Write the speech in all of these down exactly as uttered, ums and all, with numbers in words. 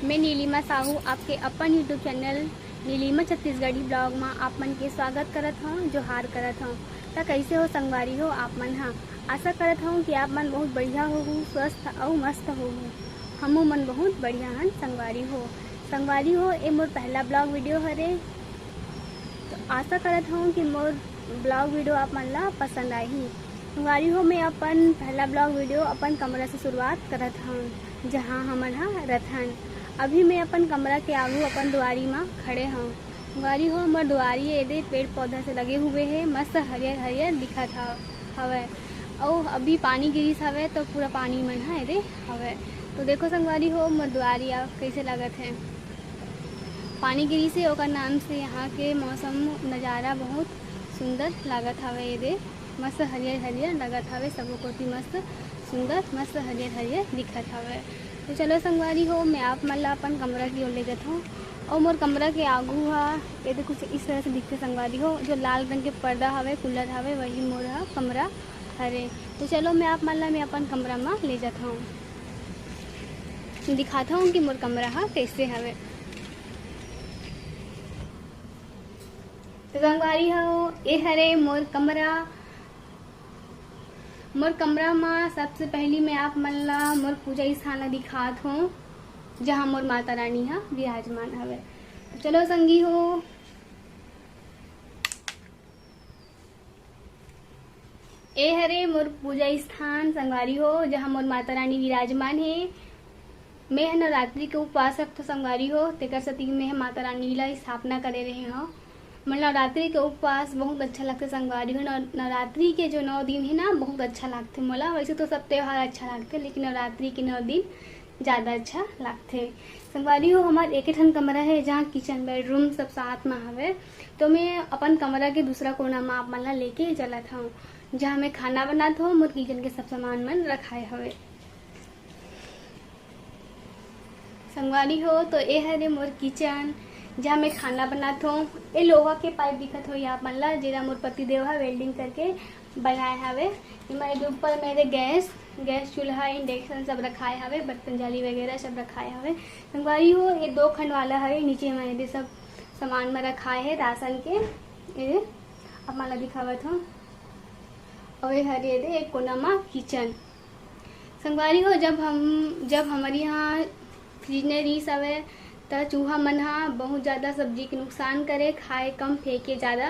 मैं नीलिमा साहू आपके अपन YouTube channel Neelima Chhattisgarhi blog मा आप मन के स्वागत करत हौं, जोहार करत हौं। त कइसे हो संगवारी हो आप मन ह? आशा करत हौं कि आप मन बहुत बढ़िया होहू, स्वस्थ अउ मस्त होहू। हमू मन बहुत बढ़िया हन संगवारी हो। संगवारी हो, ए मोर पहला ब्लॉग वीडियो हरे, तो आशा करत हौं कि मोर ब्लॉग वीडियो आप मन ला पसंद आही। संगवारी हो, मैं अपन पहला ब्लॉग वीडियो अपन कमरा से शुरुआत करत हौं, जहां हमन ह रथन। अभी मैं अपन कमरा के आगू अपन दुआरी मा खड़े हौं। संगवारी हो, मोर दुआरी एदे पेड़ पौधा से लगे हुए हे, मस्त हरियर हरियर दिखत ह-, हवय। अउ अभी पानी गिरिस हवय, तो पूरा पानी मन ह एदे हवय। तो देखो संगवारी हो, मोर दुआरी अब कइसे लगत हे। पानी गिरिस हे, ओकर नाम से यहाँ के मौसम नज़ारा बहुत सुंदर लागत हवय। एदे मस्त हरियर हरियर लागत हवय, सबो कोती मस्त सुंदर, मस्त हरियर हरियर दिखत हवय। तो चलो संगवारी हो, मैं आप मन ला अपन कमरा की ओर ले जात हौं। अउ मोर कमरा के आगू ह एदे कुछ इस तरह से दिखथे संगवारी हो, जो लाल रंग के पर्दा हवय, कूलर हवय, वही मोर ह कमरा हरे। तो चलो मैं आप मन ला मैं अपन कमरा मा ले जात हौं, दिखात हौं कि मोर कमरा ह कइसे हवय। तो संगवारी हो, ए हरे मोर कमरा। मोर कमरा मा सबसे पहली मैं आप मन ला मोर पूजा स्थान ला दिखात हौं, जहां मोर माता रानी ह विराजमान हवय। तो चलो संगी हो, ए हरे मोर पूजा स्थान संगवारी हो, जहां मोर माता रानी विराजमान हे। मैं ह नवरात्रि के उपवास रखथों संगवारी हो, तेकर सेती मैं ह माता रानी ला स्थापना करे रहे हौं। मोर नवरात्रि के उपवास बहुत अच्छा लगथे संगवारी हो। नव-, नवरात्रि के जो नौ दिन हे ना, बहुत अच्छा लगथे मोला। वैसे तो सब त्योहार अच्छा लगथे, लेकिन नवरात्रि के नौ दिन ज़्यादा अच्छा लगथे। संगवारी हो, हमर एके ठन कमरा हे, जहाँ किचन, बेडरूम सब साथ म हवे। तो मैं अपन कमरा के दूसरा कोना म आप मन ला लेके चलत हौं, जहाँ मैं खाना बनात हौं। मोर किचन के सब सामान मन रखाए हवे। संगवारी हो, तो ए हरे मोर किचन, जहाँ मैं खाना बनात हौं। ए लोहा के पाइप दिखत होही आप मन ला, जेला मोर पति देव ह welding करके बनाए हवे। एमा एदे ऊपर में एदे गैस, गैस चूल्हा, इंडक्शन सब रखाए हवे, बर्तन जाली वगैरह सब रखाए हवे। संगवारी हो, ए दो खंड वाला हरे, नीचे में एदे सब सामान में रखाए हे राशन के। ए आप मन ला दिखावत हौं। अउ ए हरे एदे एक कोना मा किचन। संगवारी हो, जब हम, जब हमर यहाँ फ्रिज नइ रिहिस हवय, त चूहा मन ह बहुत ज़्यादा सब्जी के नुकसान करे, खाए कम, फेंके ज़्यादा।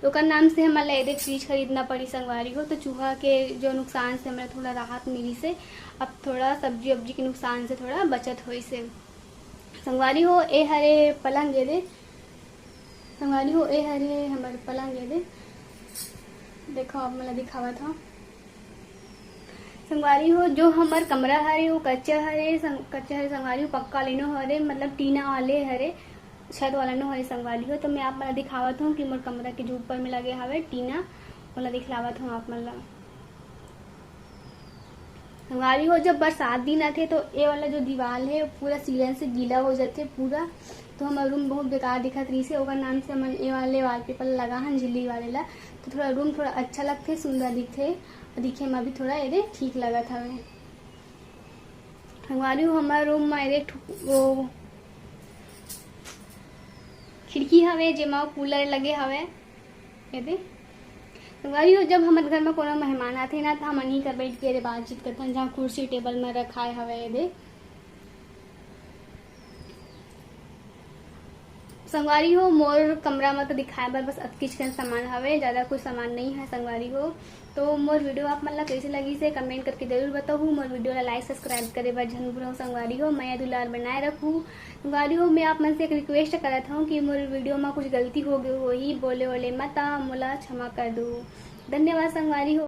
ओकर नाम से हमन ला एदे फ्रिज खरीदना पड़ी संगवारी हो। तो चूहा के जो नुकसान से हमन ला थोड़ा राहत मिलिस हे, अब थोड़ा सब्जी वब्जी के नुकसान से थोड़ा बचत होइस हे। संगवारी हो, ए हरे पलंग एदे। संगवारी हो, ए हरे हमर पलंग एदे। देखो, आप मन ला दिखावत हौं। संगवारी हो, जो हमर कमरा हरे, वो कच्चा हरे, संग-, कच्चा हरे संगवारी हो, पक्का वाले नो हरे, मतलब टीना वाले हरे, छत वाला नो हरे संगवारी हो। तो मैं आप मन ला दिखावत हौं कि मोर कमरा के जो ऊपर में लगे हवे टीना, ओला दिखलावत हौं आप मन ला। संगवारी हो, जब बरसात दिन आथे, तो ए वाला जो दीवाल हे, पूरा सीलन से गीला हो जाथे पूरा। तो हमर रूम बहुत बेकार दिखत रहिस हे, ओकर नाम से हमन ए वाले wallpaper लगा हन, झिल्ली वाले ला। तो थोड़ा रूम थोड़ा अच्छा लगथे, सुंदर दिखथे, अउ दिखे में भी थोड़ा एदे ठीक लगत हवे। संगवारी हो, हमर रूम में एदे ठु-, वो खिड़की हवे, जेमा कूलर लगे हवे। एदे संगवारी हो, जब हमर घर में कोनो मेहमान आथे ना, त हमन इही कर बैठ के एदे बातचीत करथन, जहाँ कुर्सी टेबल में रखाए हवे एदे। संगवारी हो, मोर कमरा म तो दिखाए बर बस अतकिच कन सामान हवे, ज़्यादा कुछ सामान नइ हे संगवारी हो। तो मोर वीडियो आप मन ला कइसे लगिस हे, comment करके जरूर बताहू। मोर वीडियो ला like, subscribe करे बर झन भूलहू संगवारी हो। मया दुलार बनाए रखहू संगवारी हो। मैं आप मन से एक request करत हौं कि मोर वीडियो म कुछ गलती हो गे होही, बोले ओले मत, मोला क्षमा कर दू। धन्यवाद संगवारी हो।